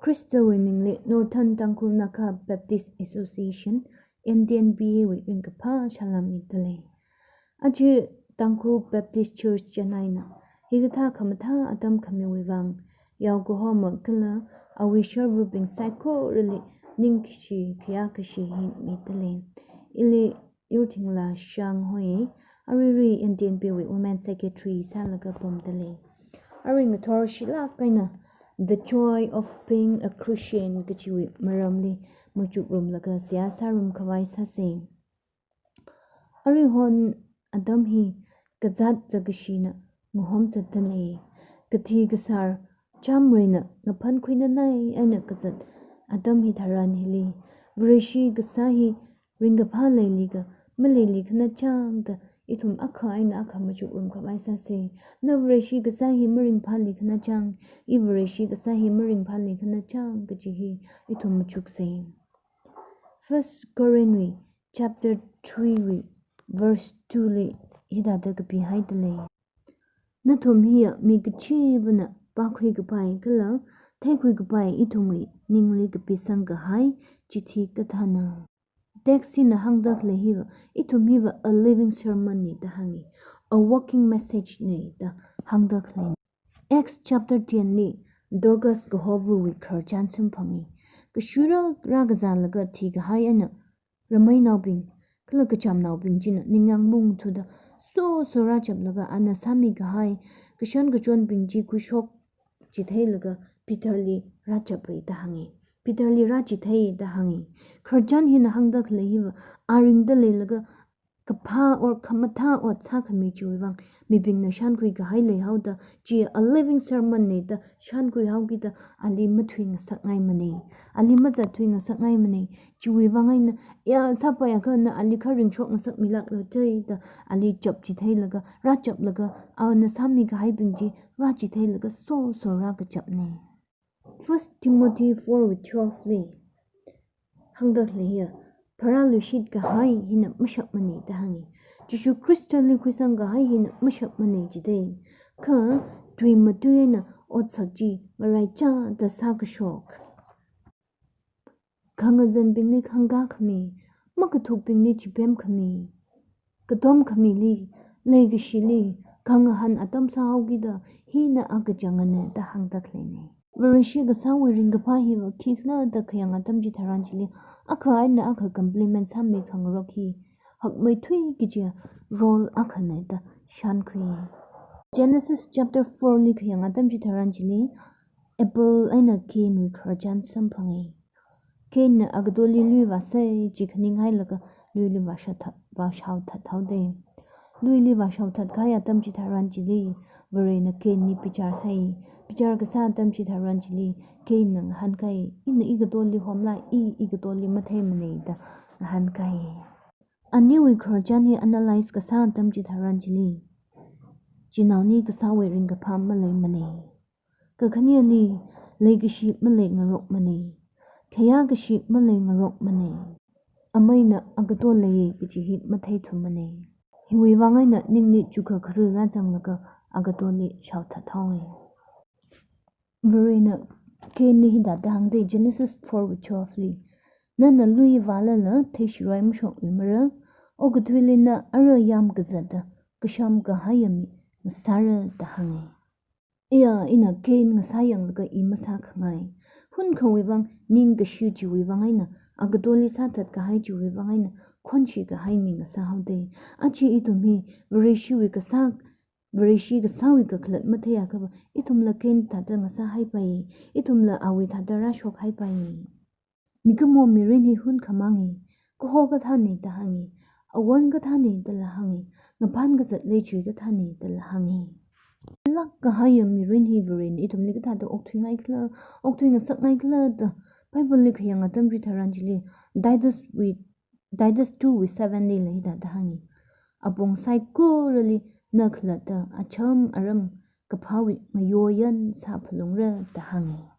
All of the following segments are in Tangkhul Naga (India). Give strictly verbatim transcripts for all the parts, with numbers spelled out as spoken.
Khristawui mingli Northern Tangkhul Naga Baptist Association, N T N B A wui ringkaphā salam midalei. Aja Tangkhul Baptist Church Chennai na hikathā khamathā atam khamiwui vang, yaokahoma kala awui sharvabing saikorali ningkashi khayākashi hi midalei. Ili Yurthingla Shang hoi, aruirui N T N B A wui Women Secretary sālaga pamdalei. Arui ngathor shilāk eina The Joy of Being a Christian kachiwui maramli machukrumlaga seihā sārum khavai sāsei. Aruihon atam hi kazāt zakashina ngahom zatdalei. Kathi kasār chāmreina ngaphankhuinanai eina kazat atam hitharan hili, Vareshi kasā hi ringkaphā leilikha maleili khanachang da ithum akha eina akha machukrum khavai sāsei. Na Vareshi kasā hi maringphāli khanachang, i Vareshi kasā hi maringphāli khanachang kaji hi ithum machuksei. First Corinth wui chapter three wui verse two li hithāda kapihaidalei. Nathum hiya mi kachivana pākhui kapai kala theikhui kapai ithumwui ningli kapisang kahai chithi kathāna. Text hina hāngdakhalei hiva, ithum hiva a living sermon na da hāngi, a walking message na da hāngdakhalei. Acts chapter ten li Dorcas kahovawui khararchan samphangi. Kashuira rākazālaga thikahai eina ramainaobing kala kachamnaobing china ningyāng mungthuda soso rāchaplaga ana sāmikahai kashan kachonbing chi khuishok chitheilaga Peterli rāchappai da hāngi. Peterli rāchithei da hāngi. Khararchan hina hāngdakhalei hiva, a ringda leilaga kaphā or khamathā ot sākhami chiwui vang mibingna shānkhui kahai leihaoda, chi a living sermon na da shānkhuihaokida ali mathuingasakngaimana. Ali mazatthuingasakngaimana. Chiwui vang eina, ya sāpaiakha na ali kha ringshokngasakmilāklu jida ali chapchitheilaga, rāchaplaga, ana sāmikahaibing chi rāchitheilaga soso rākachapna. First Timothy four wui twelve li hāngdakhalei hiya, pharāluishit kahai hina mashapmana da hāngi. Jishu Khristali khuisang kahai hina mashapmana jidalei. Kha tui matui eina otsak chi ngaraichāda sākashok. Khangazanbingli khangkā khami, makathukbingli chipem khami, katom khamili, leikashili, khangahān atam sāhaokida hina akachangana da hāngdakhaleina. Vareshi kasāwui ringkaphā hiva khikhala da khayang atam chitharan chili, akha eina akha compliment sāmi khangarok hi hakmeithui kaji role akhana da shānkhui. Genesis chapter four li khayang atam chitharan chili, Abel eina Cain wui khararchan samphangi. Cain na agatoli lui vāsai chi khaninghailaga luili vāshaothat, vāshaothat haodalei. Luili vāshaothat kahai atam chitharan chili, Varena Cain li bichar sai. Bichar kasā atam chitharan chili, Cain na ngahānkai, ina igatoli homlai, i igatoli matheimana da ngahānkai. Aniwui khararchan hi analyze kasā atam chitharan chili, chinaoni kasāwui ringkaphā maleimana. Kakhaneli, leikashi maleingarokmana. Khayākashi maleingarokmana. Ameina agato leiya kaji hi matheithumana. Hiwui vang eina ningli chukha kharu rāzanglaga agatoli shaothat haowa. Varena Cain li hithāda hāngdalei, Genesis four wui twelve li, nana lui vālala theishiroi mashokluimara, okathuili na ara yam kazata kasham kahaiya mi ngasāra da hānga. Iya, ina Cain ngasāyanglaga i masākhangai. Hunkhawui vang, ningkashi chiwui vang eina, agatoli sāthat kahai chiwui vang eina, khonshi kahai mi ngasāhaodalei. Aja ithum hi, Vareshiwui kasā, Vareshi kasāwui kakhalat matheiakhava, ithumla Cain thāda ngasāhaipai, ithumla awui thāda rāshokhaipai. Mikumo mirin hi hunkhamanga, kaho kathāna da hānga, awon kathāna dala hānga, ngaphan kazat leichui kathāna dala hānga. Lāk kahaiya mirin hi Varena ithumli kathāda okthuingaikhala, okthuingasakngaikhala da, Bible li khayang atam chitharan chili, Titus wui, Titus two wui seven lila hithāda hānga. Apong saikorali na khalatta acham aram kaphāwui ngayoyan sāphalungra da hānga.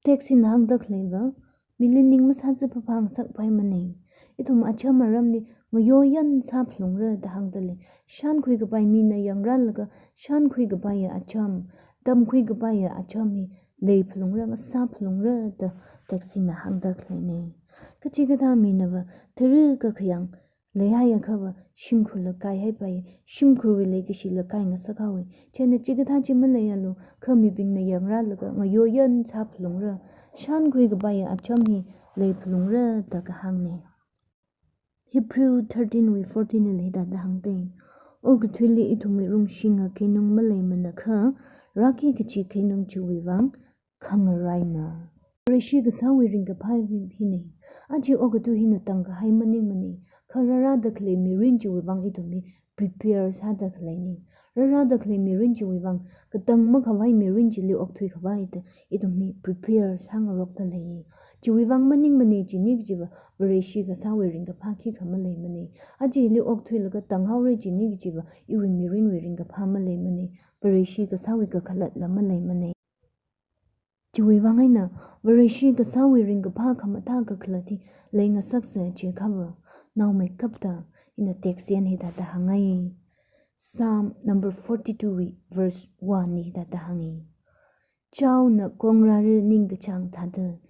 Text hina hāngdakhaleiva, mili ning masāzā phaphang sakpai manei. Ithum acham aramli ngayoyan sāphalungra da hāngda lei. Shankhui kapai mina yangrālaga, shankhui kapaiya acham, tamkhui kapaiya acham hi leiphalungra, ngasāphalungra da text hina hāngda khaleinei. Kachikathā minava tara kakhayang leihaiya khava shimkhurla kaihaipai, shimkhurwui leikashila kai ngasak haowe. Chieina chikathā chi maleialu, kha mibingna yangrālaga ngayoyan sāphalungra, shankhui kapaiya acham hi leiphalungra da kahāngnei. Hebrew thirteen wui fourteen li hithāda hāngdei. Okathuili ithumwui rungshinga keinung maleimana kha, rāki kachi keinung chiwui vang khangaraina. Vareshi kasāwui ringkaphā hi, hinei. Aja okathui hina tangkahai maningmanei. Kha rārāda khalei mirin chiwui vang ithum hi prepare sāda khaleinei. Rārāda khalei mirin chiwui vang, katang makhavai mirin chili okthui khavai da ithum hi prepare sāngarokda leiye. Chiwui vang maningmanei chini kajiva, Vareshi kasāwui ringkaphā khikha maleimanei. Ajali okthuilaga tanghaora chini kajiva, iwui mirinwui ringkaphā maleimanei. Vareshi kasāwui kakhalatla maleimanei. Chiwui vang eina, Vareshi kasāwui ringkaphā khamathā kakhalat hi leingasaksa jiakhava, naomeikapta ina text eina hithāda hāngai. Psalm number forty-two wui verse one li hithāda hāngai. Chaona kongrāra ningkachāng thāda,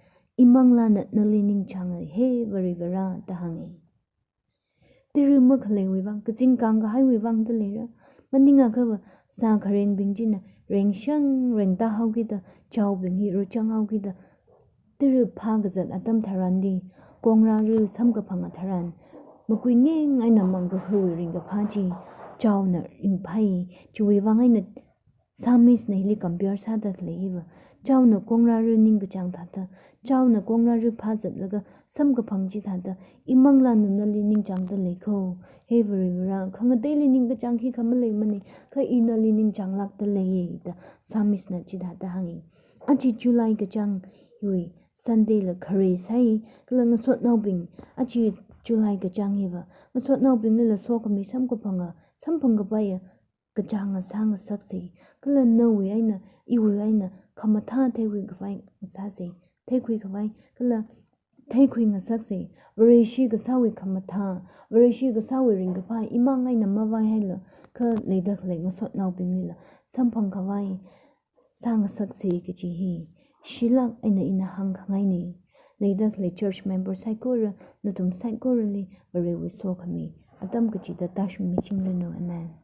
imanglāna nali ningchānga, he Varivara da hāngai. Tara makhaleiwui vang, kazing kangkahaiwui vang da leira. Maningakhava sā kharengbing china rengshang rengtā haokida, chaobing hi ruchang haokida, tara phākazat atam tharanli, kongrāra samkaphanga tharan, makuining eina mangkakhawui ringkaphā chi chaona ringphai. Chiwui vang eina Psalmist na hili compare sāda khalei hiva, chaona kongrāra ningkachāng thāda, chaona kongrāra phāzatlaga samkaphang chithāda, imanglāna nali ningchāngda lei kho, he Varivara, khangateili ningkachāng khikha maleimanei, kha i nali ningchānglākda leiye da Psalmist na chithāda hāngi. Aja July kachāng hiwui Sunday la khare sai, kala ngasotnaobing, aja July kachāng hiva ngasotnaobinglila sokhami samkaphanga, samphang kapaiya kachānga sāngasaksei, kala nawui eina, iwui eina, khamathā theikhui khavai sāsei, theikhui khavai, kala theikhui ngasaksei. Vareshi kasāwui khamathā, Vareshi kasāwui ringkaphā, imang eina mavaihailaga leida khalei ngasotnaobinglila samphang khavai sāngasaksei kaji hi shilāk eina ina hāngkhangainei. Leida khalei church member saikora, nathum saikorali Varewui sokhami atam kachida tāshungmichingranu. Amen.